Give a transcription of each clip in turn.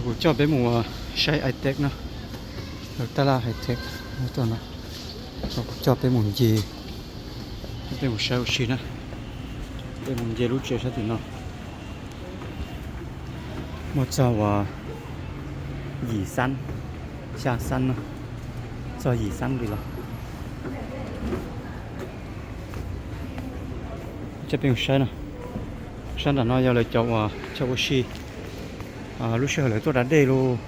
Kuv coj peb mus saib Itech no, lawv taj laj Itech no, kuv coj peb mus ncig, peb mus saib ua si na, peb mus ncig lub tsev sab tim no. Muaj txog uas yim xab, xya xab no, txog yim xab nqis los. Coj peb mus saib no, sab nram no yog lawv cov uas chaw ua si, lub sij hawm lawv tuaj da dej los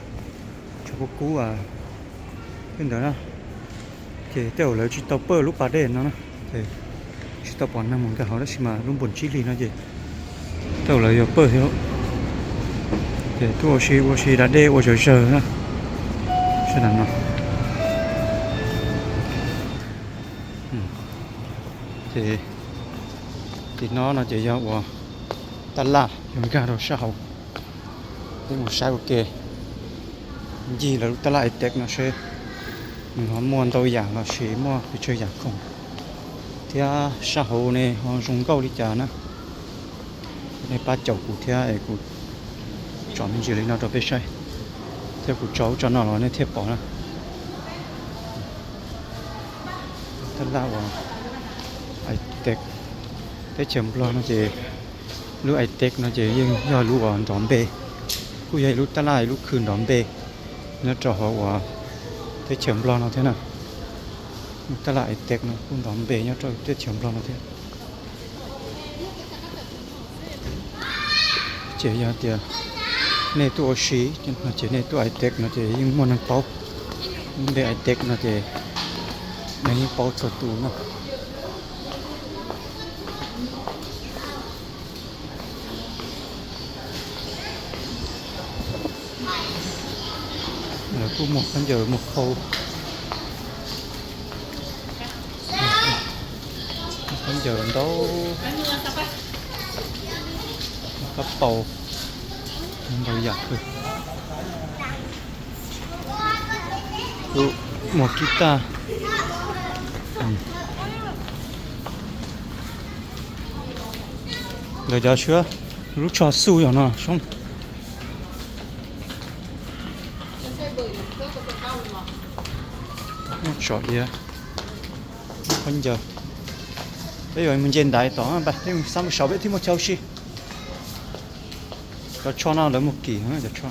tsav kub kub tej ntawd na. Ces tej zaum lawv tsis tau pawj lub pas dej no na, ces tsis tau pom neeg mus nkag hauv, tab sis mas lub npuas tsib hlis no ces tej zaum lawv yuav pawj thiab. Ces tuaj ua si ua si da dej ua zawg zawg na, sab nram no. Ces tim no no ces yog uas taj laj yuav nkag rau sab hauv. Peb mus saib ua ke, ncig lawv lub taj laj Itech no seb nws ho muaj ntau yam los sis muaj pes tsawg yam khoom, thiab sab hauv ne ho zoo nkauj li cas na. Nej pab caum kuv thiab es kuv tsom me ntsis li no rau peb saib, thiab kuv tso ub tso no los nej thiaj pom na. Taj laj uas Itech, teb chaws Nplog no ces lub Itech no ces yeej yog lub uas nrov npe, kuj yog ib lub taj laj ib lub khw nrov npe nyob rau hauv uas teb chaws Nplog no thiab na. Lub taj laj Itech no kuj nrov npe nyob rau teb chaws Nplog no thiab. Ces yog tias nej tuaj ua si no ces nej tuaj Itech no ces yeej muaj neeg paub. Lub npe Itech no ces neeg yeej paub txhua tus no. Lawv kuj muag khaub ncaws muag khau, khaub ncaws ntau, kab paus, ntau yam kawg. Kuj muag kib taj. Lawv cov suab lub tsho xu yog no soob. Muaj tsom iav, khaub ncaws. Peb yuav mus nce ntaiv tom, peb mus xav mus saum peb thiaj muaj chaw ua si. Cov tsho no lawv muag kim cov tsho.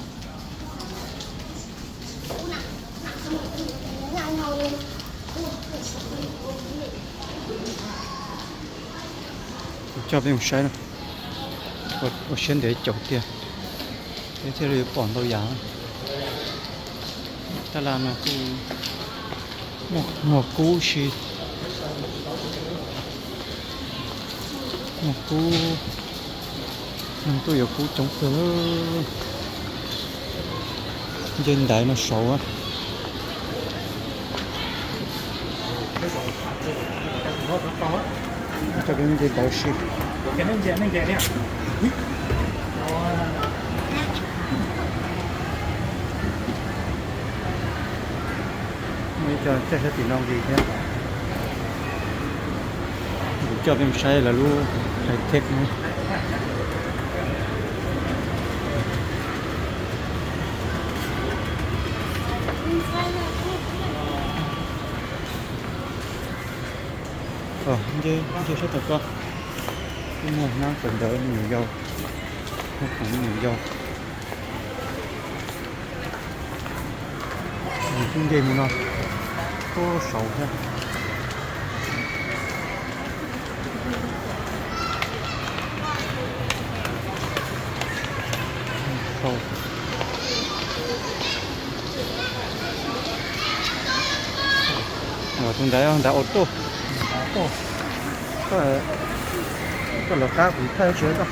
Kuv coj peb mus saib, ua siab ntev caum tiag, peb thiaj li pom ntau yam. Taj laj no kuj muag kub si, muag kub, neeg tuaj yuav kub coob kawg. Nce ntaiv no saud. Coj peb nce ntaiv si. Muaj ib co caij sab tim no nqis thiab. Kuv coj peb mus saib lawv lub Itech no. Nce sab tom ko, kuj muaj hnab kawm ntawv me nyuam yaus, muaj khoom me nyuam yaus. Kuj nce mus no, kuj saud thiab. Tus ntawd ntawd auto. Koj lawv qab kuv thaij tsis tau.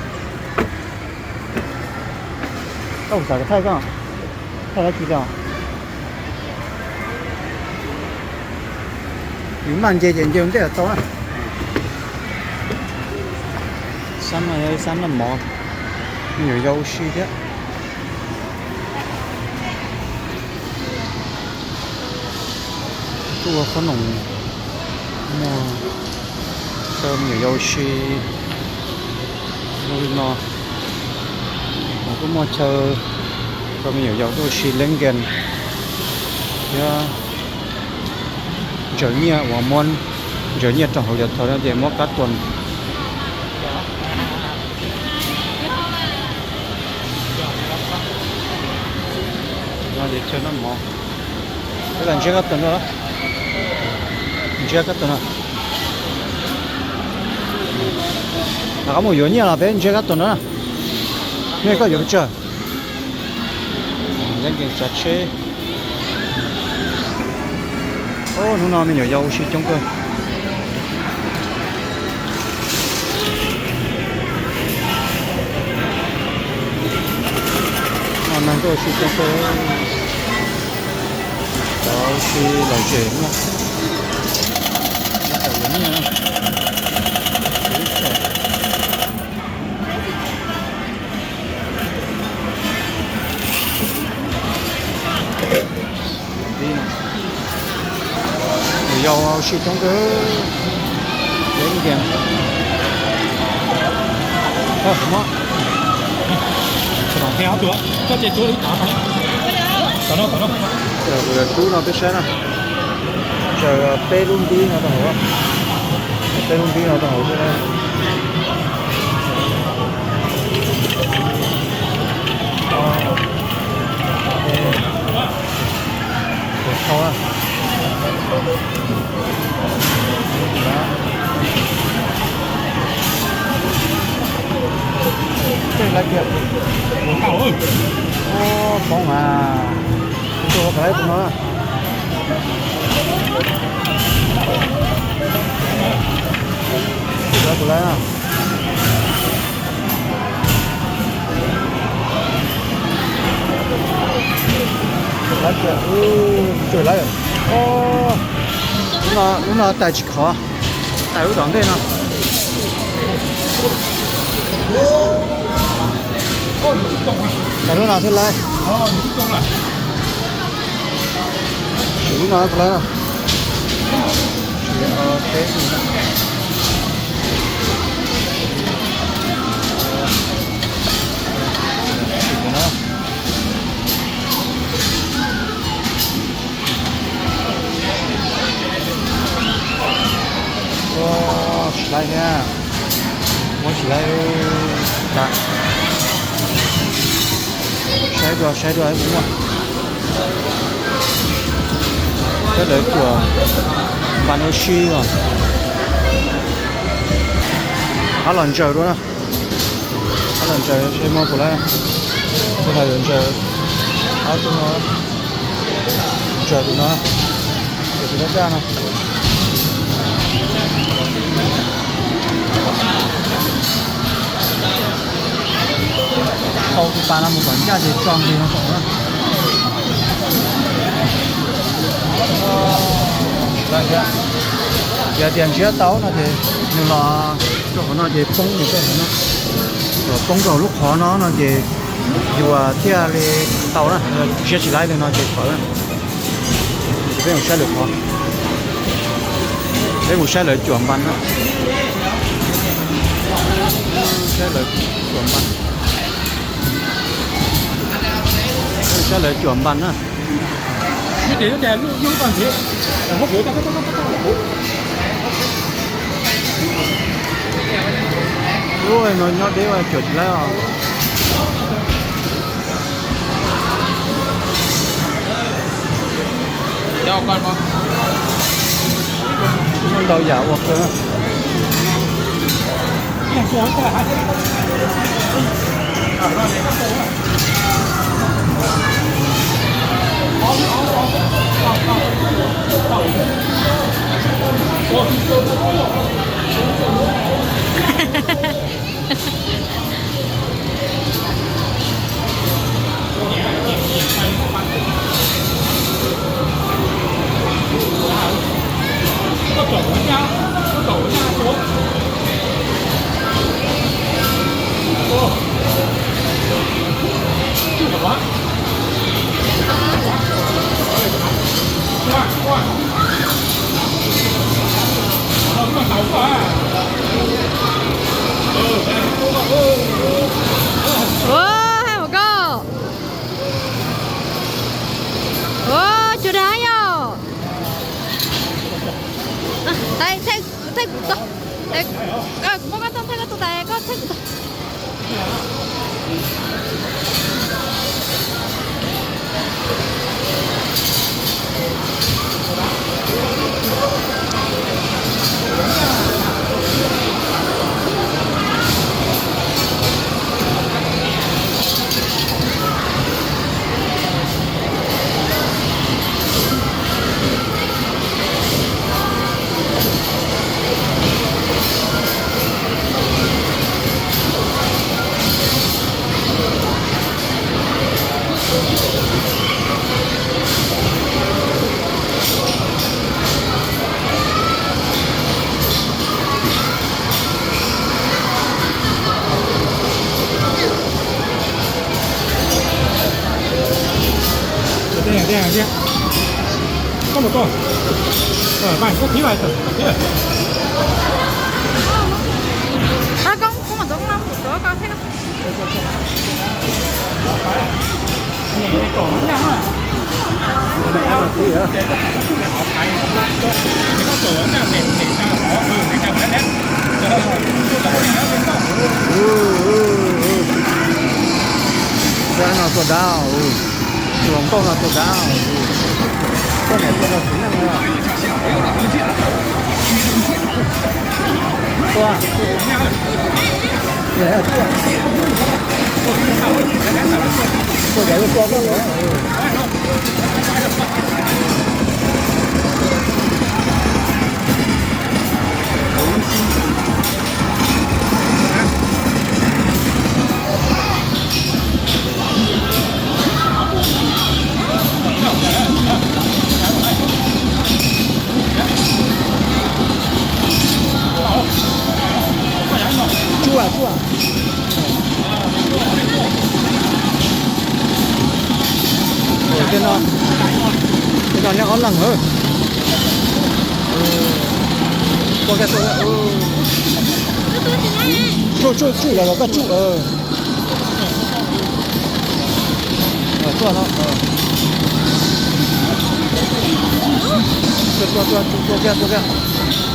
Koj kuv xav thaij koj, thaij dab tsi tau? Yus maj nce ces nce ua ntej tau na. Xab no yog ib xab noj mov, me nyuam yaus ua si thiab. Kuj ua qhob noom, muaj chaw me nyuam yaus ua si zoo li no. Kuj muaj chaw Cov me nyuam yaus tuaj ua si leeb nkees thiab ntsaws nyiaj uas muab ntsaws nyiaj rau hauv cov thaum no ces muab kab tuas. Ces chaw noj mov, ib las ntsiab kab tuas no, ntsiab kab tuas no. Lawv qab mus yuav nyiaj los peb ntsiab kab tuas no na. Nej koj yuav pes tsawg? Leeb nkees tsav tsheb. Hnub no me nyuam yaus ua si coob kawg. Neeg tuaj ua si coob kawg. Cov ua si lom zem no. Nyuam yaus ua si coob kawg. Leeb nkees. Kuv yuav rub no peb saib na. Tsaws peb lub npib no rau hauv, peb lub npib no rau hauv xwb na. Tus thau na. Tej lawv tias, ua poob mas, kuv tuaj ua ka laib tus no. Tus lawv, tus lawv. Lawv tias, tus lawv, lub no tais tsis khov, tais lub tom ntej no. Tais lub no thiab lawv. Lub no lawv. Tsis laib thiab, muab tsis laib. Saib dua, saib dua, muaj. Peb lawv cuam npas ua si os. Ab los ntsaws dua na. Ab los ntsaws seb muaj puas laib. Tus no yuav ntsaws, ab tus no ntsaws tus no, tus tus dab daj no. Tau tus pas no mus kom ncaj ces tso nqis no saum na. Yog tias ntsiab tau no ces nws los rau qhov no ces poob, nws rau qhov no, poob rau lub qhov no no ces yus thiaj li tau na. Ntsiab tsis laib li no ces tawm na. Ces peb mus saib lawv qhov, peb mus saib lawv cuam npas na. Saib lawv cuam npas, saib lawv cuam npas na. Lub no nyob deb cuam tsis laib os. Muaj ntau yam ua kawg. Koj mus tuaj. Vay koj thib vay tawm thib. Koj mus tuaj, koj mus tuaj, koj thib. Ua no tua dab, tus hluas nkauj no tua dab, koj niam tua no txiv neej no. Tua, tua, tua, tua. Tsuj, tsuj. Tej no, tej no nyob ob leeg. Tsuj, tsuj, tsuj, los los koj tsuj. Tuaj no. Tuaj, tuaj, tuaj, tuaj kiag, tuaj kiag.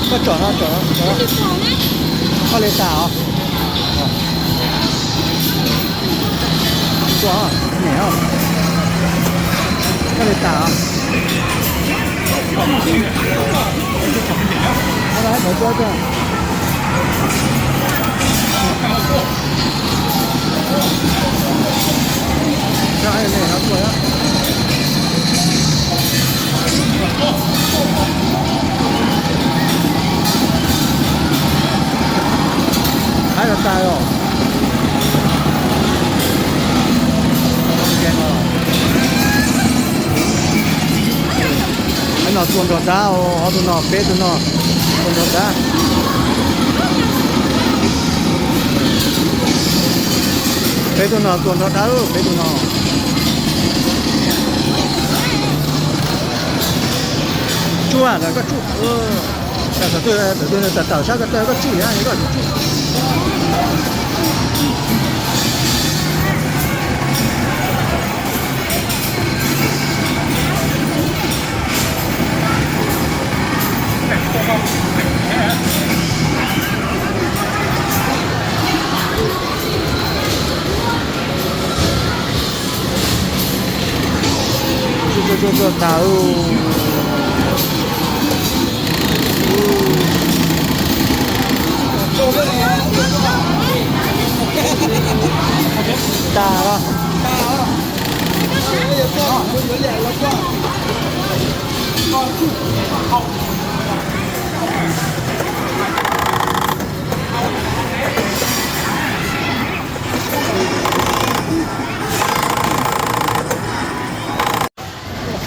Koj tsom no, tsom no, tsom no. Koj li tas os. Tuaj, niam os. Koj li tas os. Haib los tas os. Haib no tua nrog dab, ob tug no, peb tug no tua nrog dab. Peb tug no tua nrog dab, peb tug no. Tsuj, lawv koj tsuj. Tam twg, tam twg tawm tawm sab ko taw koj tsuj, yog koj tsuj. Tsuj, tsuj, tsuj, tsuj tas. Tas los.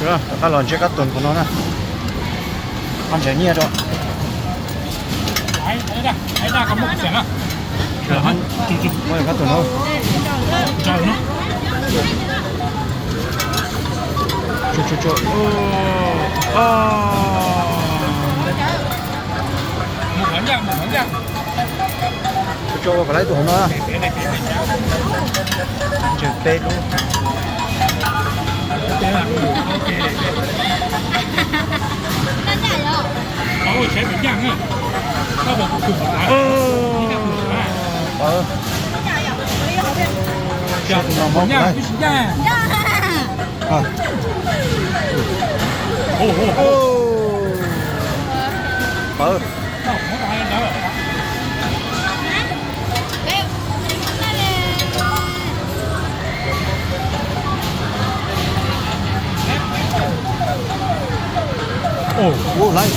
Rov qab los ntsib kab tus hauv no na. Qab ntsib nyiaj rau. Muaj kab tus no. Tsuj, tsuj, tsuj. Tsuj, tsuj, ua kom laib tus hauv no. Ntseg peb lub. Pawv. Ua laiv.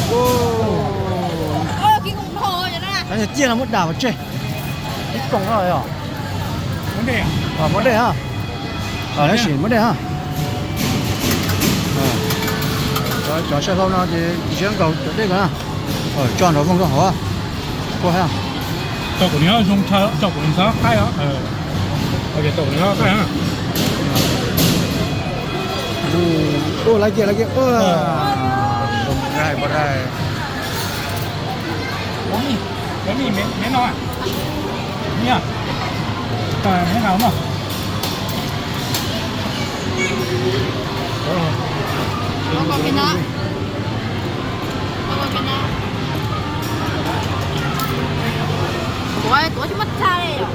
Ciaj no muab dam pov tseg. Ib koom no yog. Muab dej ha. Tab sis muab dej ha. Cov sai hlau no ces ziab nkaus cov dej ko na. Tso nrov voog rau hauv. Ua ha. Tau kuv nyob zoo tso kuv nyob qaib os. Tau kuv nyob qaib. Laiv kiag, laiv kiag. Zoo dai pov dai. Bánh mì, bánh mì miếng, miếng no à? Miếng à? Ờ, miếng nào không? Có còn cái đó. Có còn cái đó. Ủa, ủa chứ mất cha đây à?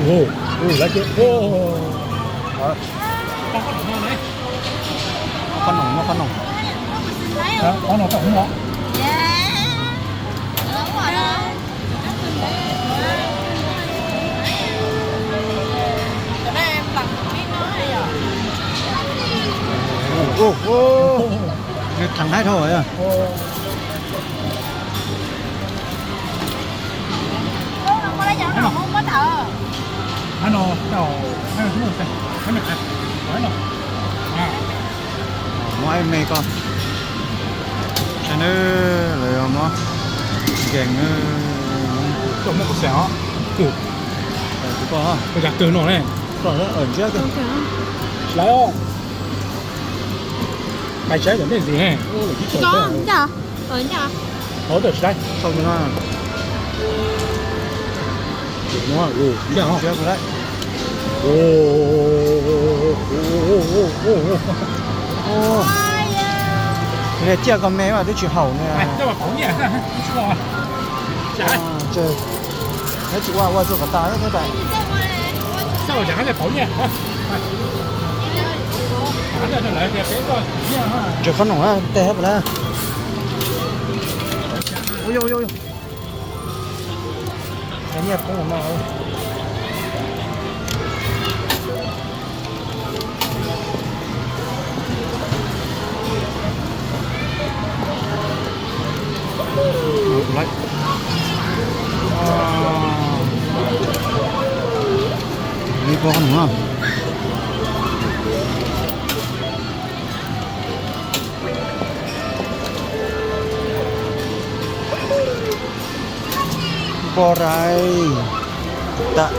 Ồ, ồ, laiv kiag. Ồ. Hả? Con có nụ ngon đấy. Khoan nòng, nó khoan nòng. Đó, khoan nòng tổng không có. Ồ, ồ, ồ. Thẳng hai thôi à. Nó no, tao, nó no, nó no, nó no, nó no. À. Muab ib me ko. Saib nawb, lawv yog muab nkees nawb. Coj muab kuv xeem os. Twg? Kuv ko. Kuv cov twg no ne? Ko, ntsiab kawg. Lawv os. Pais saib cov ntej ntxiv ne. Ko ntsiab. Hauv tawm tsis laib. Tau no. Ntsiab kawg lawm. Niag ciaj ko me mas twb tsis haum ne. Nyob tsis ua, ua tsuag kom tas thiab tas. Ntses qhob noom tej hab pas lawm. Ua, ua, ua. Nyiaj poob no. Li ko no. Npo rais tas.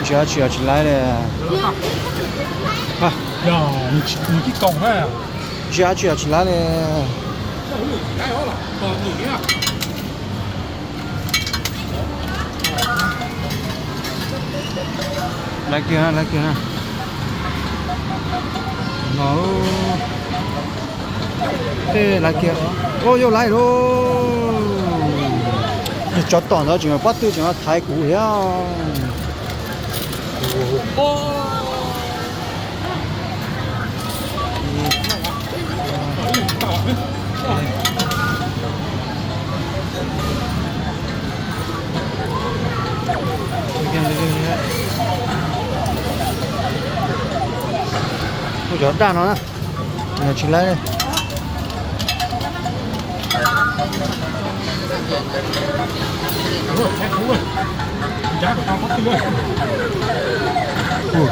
Ntsia tsis, tsis laib li. Ntsia tsis, tsis laib li. Laib kiag, laib kiag na. No. Tej laib kiag. Ua, yau laib lauj. Tsov tom ntawd tseem pob tw tseem thaiv kuv thiab. Ua cov daj no na, tsis laib.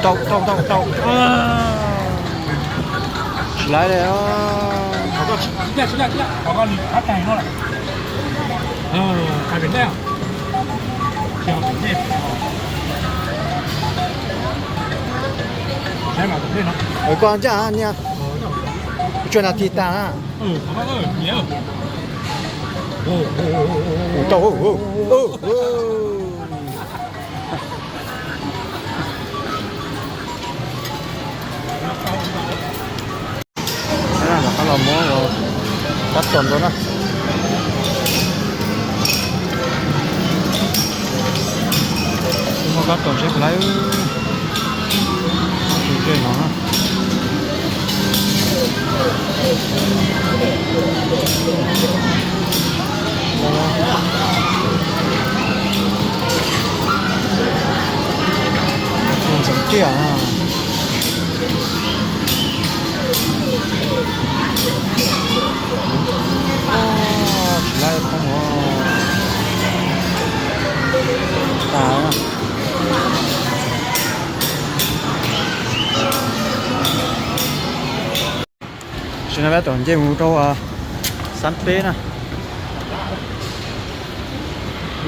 Tau, tau, tau, tau. Tsis laib li. Koj ncaj niag, tsuas nas this tas na. Tau. Rov qab los muab kab tom ntua na. Muab kab tom seb puas laib. Tus dej no na. Ntxeev tiaj. Tsis laib poob. Tas. Tam sim no peb tom nce mus rau xab peb na.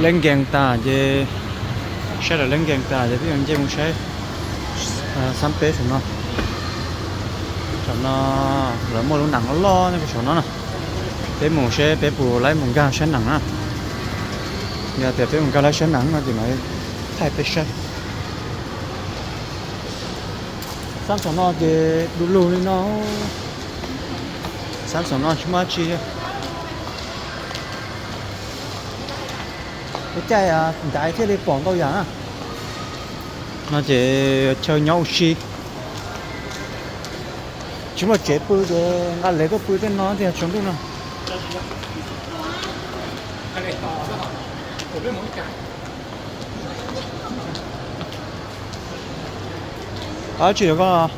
Leb nkees tas ces, saib lawv leb nkees tas ces peb yuav nce mus saib Xab peb saum no, saum no lawv muaj lub nees loj loj nyob rau saum no na. Peb mus seb peb puas laib mus nkag sab nees na. Yog tias peb mus nkag laib sab nees no ces mam thaij peb saib. Xab saum no ces du lug li no. Xab saum no tsis muaj dab tsi. Lub caij ntaiv thiaj li pom ntau yam na. No ces chaw nyob ua si. Tsis muaj tsev pw ces nqa lawv tuaj pw tej no tiag tsaus ntuj no. Ab, tsis yog koj.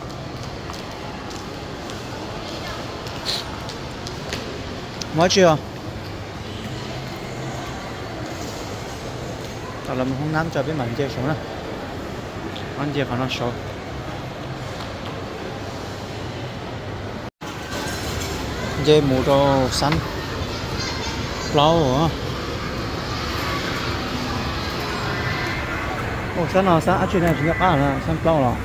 Muaj dab tsi os? Tau los mus hoob nab tso peb mam nce saud na. Ob nce qhov no saud. Nce mus rau xab plaub. Ua xab no xab dab tsi na, tsis nco qab na, xab plaub los.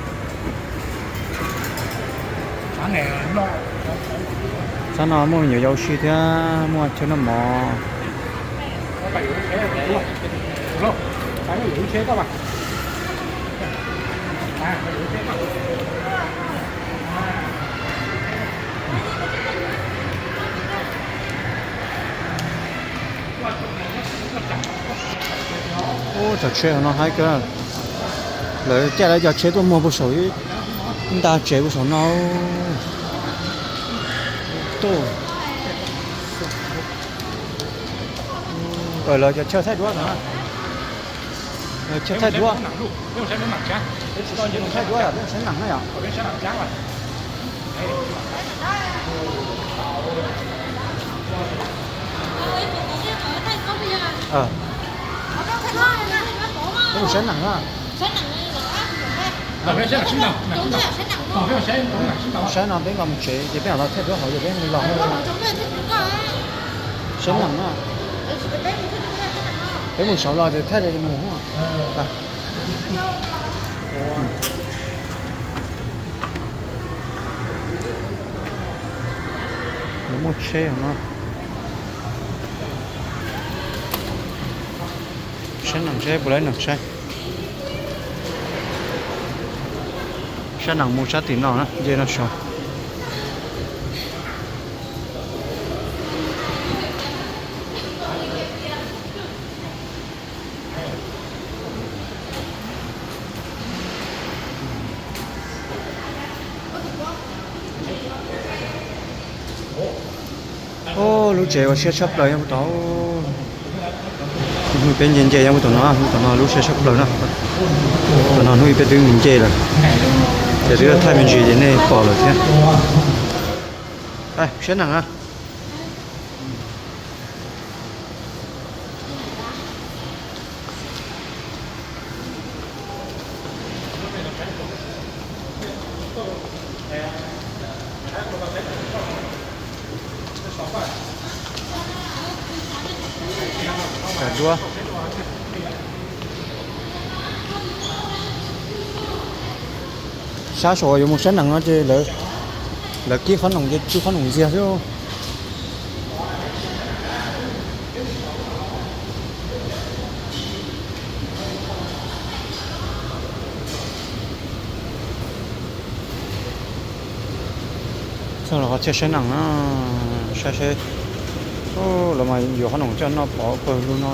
Xab no muaj me nyuam yaus ua si thiab muaj chaw noj mov. Ub, cov tsheb no haib kawg. Lawv caij lawv cov tsheb tuaj muag puag saum ib nta tsev puag saum no. Tuaj, lawv cov chaw thaij duab no. Chaw thaij duab. Thaij duab, peb mus saib nees na yom. Peb mus saib nees na. Saib no peb nqa mus tsev ces peb mam los thaij duab hauv ces peb mus los. Saib nees na. Peb mus saud los ces thaij li mus. Muaj tsheb no. Saib nees seb puas laib nees saib. Saib nees mus sab tim no na, nce no saud. Ub, lub tsev ua siab tshaj plaws nyob puag tod. Hnub peb nce nce nyob puag tom no, tom no lub siab tshaj plaws na. Tom no hnub ib peb twb nce lawm, ces twb thaij me ntsis ces nej pom lawm thiab. Saib nees na. Duab. Sab saum yuav mus saib nees no ces lawv kib qhob noom ces tsw qhob noom ntxiag xwb. Txog los qhov chaw saib nees na, saib seb. Los mas yuav qhob noom coj noj pov pawg lug no.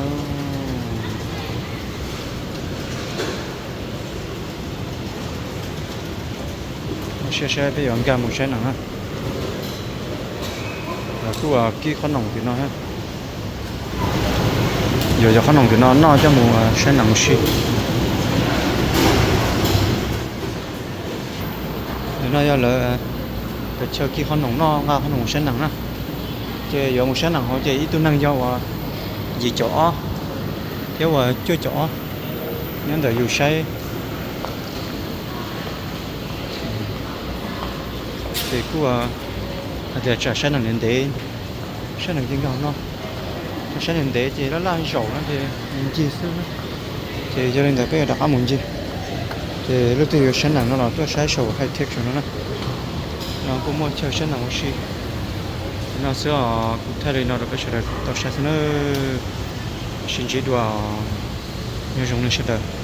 Saib seb peb yuav nkag mus saib nees na. Lawv kuj kib qhob noom tim no. Yuav yog qhob noom tim no noj coj mus saib nees ua si. Ntawm no yog lawv pes tsawg kib qhob noom noj nqa qhob noom mus saib nees na. Ces yuav mus saib nees hauv ces ib tug neeg yog uas yim caum ob thiab uas cuaj caum ob nyob ntawm yus saib. Ces kuj hais tias tsam saib nees ntev ntev, saib nees ntev nkaus no, saib ntev ntev ces laj laj zaum no ces mus ncig xwb na. Ces yog li ntawd peb yuav rov qab mus ncig. Ces leej twg yuav sab nees no los tuaj saib saum High Tech no na. No kuj muaj chaw sab nees ua si. No xwb os, kuv thaij li no rau peb sawv daws tau saib xwb na. Sib ntsib dua, nyob zoo nej sawv daws.